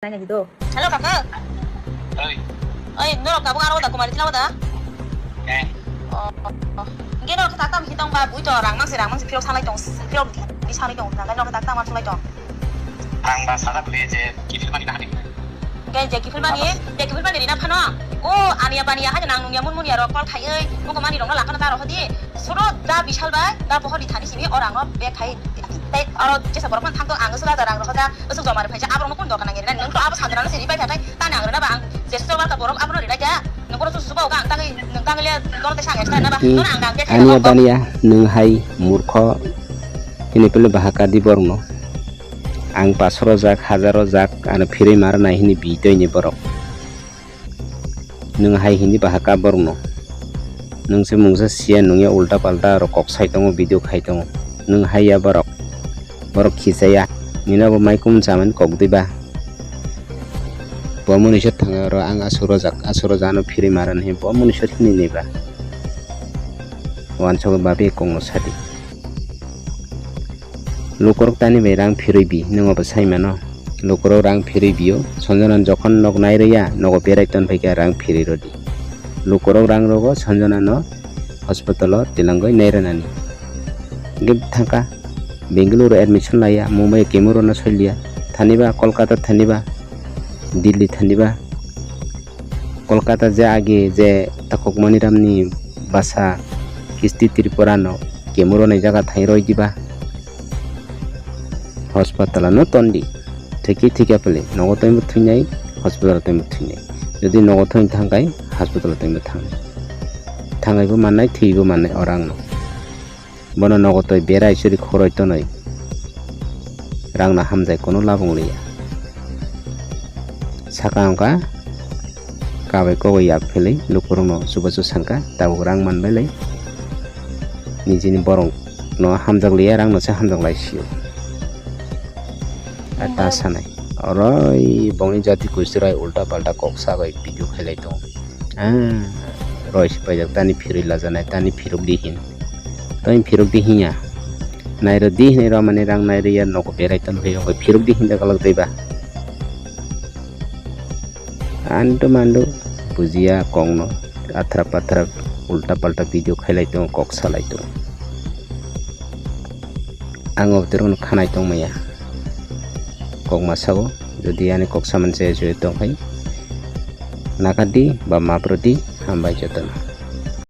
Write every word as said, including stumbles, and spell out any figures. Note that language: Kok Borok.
Naina di do. Hello, kaka. Oi. Oi, norok tabuk aro da kumari tila da? Eh. Oh, oh, oh. Ge norok tak tam hitong ba bui to rang mang se rang mang se phirok salai tong, phirok di salai tong, nang norok tak tam salai tong. Ang ba sada beli je kifil mani na hadi. Ge je kifil mani, je kifil mani rina phano. O ania bania hai nang nungya mun mun ya rok kol khai oi, nungko mani rok no lakana ta rok hodi. Suro da bisal bai, da pohor di thani simi o rang no bek khai. Tei oro jesa borok phano thang tong ang sula da rang rok da. Usuk joma rwphai jak, aborokno kunu dokan nang rinani, nwng to abo sanjwrano se ripai kha, tei tani ang rwna ba ang je social worker borok abono rinai kha, nwng bono susu sugo ang tangwi, nwng tangwi le dono tei sang extra na ba, dono ang dang khe ani khairok abaniya nwng hai murkho hini pele bahaka di borokno ang paso rojak, hajar rojak ano phirwi ma rwnai hini bi toini borok. Nwng hai hindi bahaka borokno. Nwng se mungsa siya nungya ulta palta aro kok sai tongo, video khai tongo. Nwng hai ya borok. Borok khichaya. Nina bo maikum chamani kok diba. Bo muni se thangya oro ang asu rojak, asu roja ano phiri maran he bo muni se thini niba. Wansogo babi kongno sadi. Lukurok tani bai rang phirwi bi, nwng obo sai mano. Lukurok rang phirwi bio, Sanjana jokhon nok nai rwya, nogo berai ton phaikha rang phirwi rodi. Lukurok rang rogo Sanjana no hospital o tilangwi nai rwnani. Hingke thangkha Bengaluru admission laiya, Mumbai kemoro no soiliya, thaniba Kolkata thaniba, Delhi thaniba. Kolkata je age je takhuk Maniramni bwsa kisti Tripura no kemuro nai jaga thai roi diba. Hospital no tondi. Thiki thika pele nogo toimo thwinai, hospital toimo thwinai. Jodi nogo thwin thangkai, hospital toimo thangnai. Thangaibo mannai, thwibo mannai orang no. Bono nogo toi berai churi khoroi tonoi. Rangno hamjai kono labung liya. Saka wngkha kabai kogoi yak phelwi lukurokno chubachu sankha tabuk rang manbailai. Nijini borokno hamjak liya, rangno se hamjak lai sio. A ta sanai. Oroi bongni jati kusturai ulta palta kok sagoi video khailai tongo. Ah, roi se paijak tani phirwi lajanai, tani phirok di hin. Tani phirok di hinya. Nairo di hinwi romani rang nairwi ya nogo berai ton phai wngkha phirok di hinda kalak daiba. Andu mandu bujiya kongno athra patra ulta palta video khailai tongo, kok salai tongo. Ang o botorok no khanai tongmaya. Kok ma sao, jodi ani kok samani se joi tongkhai. Nakadi ba maprodi hambai jotono.